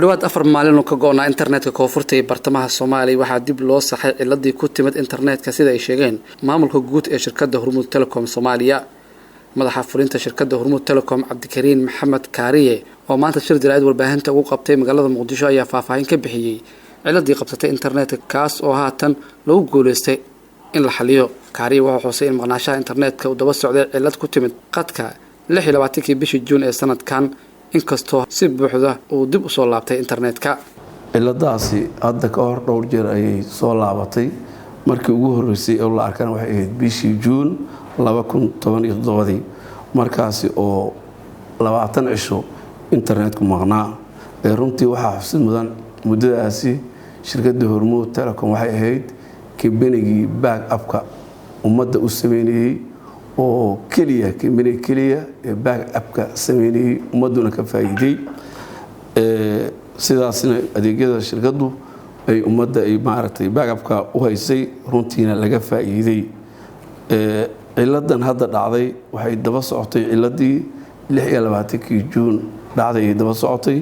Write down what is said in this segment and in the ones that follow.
Dhawaad 4 maalin oo ka go-naa internetka koonfurta iyo bartamaha Soomaaliya, waxaa dib loo saxay ciladii ku timid internetka, sida ay sheegeen maamulka guud ee shirkadda Hormuud Telecom Soomaaliya. Madaxa fulinta shirkadda Hormuud Telecom, Cabdikariin Maxamed Kaariye, oo maanta shir jaraa'id warbaahinta ugu qabtay magaalada Muqdisho, ayaa faahfaahin ka bixiyey ciladii qabsatay internetka, kaas oo haatan lagu guuleystay in la xaliyo. Kaariye wuxuu xusay in maqnaashaha internetka uu daba socday cilad ku timid qadka 26-kii bishii Juun ee sanadkan, inkastoo si buuxda uu dib usoo laabtay internetka. Ciladaasi hadda ka hor dhowr jeer ayay soo laabatay. Markii ugu horeysay oo la arkana waxay ahayd bishii Juun 2017-dii, markaasi oo 20 cisho internetku maqnaa. Runtii waxaa xusid mudan, muddadaasi shirkadda Hormuud Telecom waxay ahayd kambanigii back upka ummadda u sameynayey oo keliya, kambaniga keliya ee back upka sameynayey, ummadduna ka faa'iiday. Sidaasna adeegyada shirkaddu ay ummadda ay maaragtay backupka u haysay, runtiina laga faa'iiday. Ciladan hadda dhacday waxay daba socotay ciladii 26-kii Juun dhacday ay daba socotay.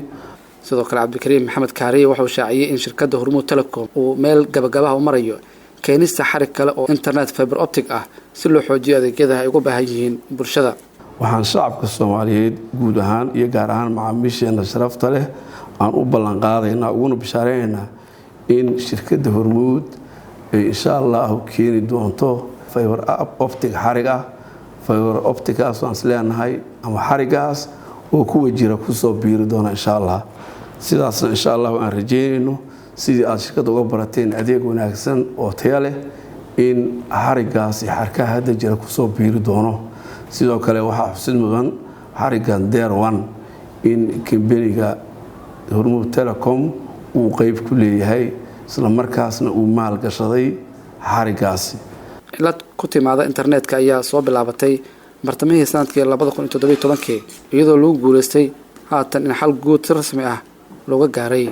Sidoo kale, Cabdikariim Maxamed Kaariye wuxuu shaaciyey in shirkadda Hormuud Telecom uu meel gabagabaha u marayo keenista xarig kale oo internet fiber optic ah, si loo xoojiyo adeegyada ay ugu baahan yihiin bulshada. Waxaan shacabka Soomaaliyeed guud ahaan iyo gaar ahaan macaamiisheena sharafta leh aan u ballanqaadaynaa uguna bishaareynayna in shirkadda Hormuud ay insha Allahu keeni doonto fiber optic, xarig ah, fiber opticaas aan isleenahay ama xarigaas oo kuwa jira kusoo biiri doona insha Allah. Sidaasna insha Allahu aan rajeynayno, sidii aada shirkadda uga barateen adeeg wanaagsan oo taya leh, in xarigaasi xarkaha hadda jira kusoo biiri doono. Sidoo kale waxaa xusid mudan xarigan deer one in kambeniga Hormuud Telecom uu qeyb ku leeyahay, isla markaasna uu maal gashaday xarigaasi. Cilad ku timaada internetka ayaa soo bilaabatay bartamihii sanadkii 2017-kii, iyadoo lagu guuleystay haatan in xal guud si rasmi ah looga gaaray.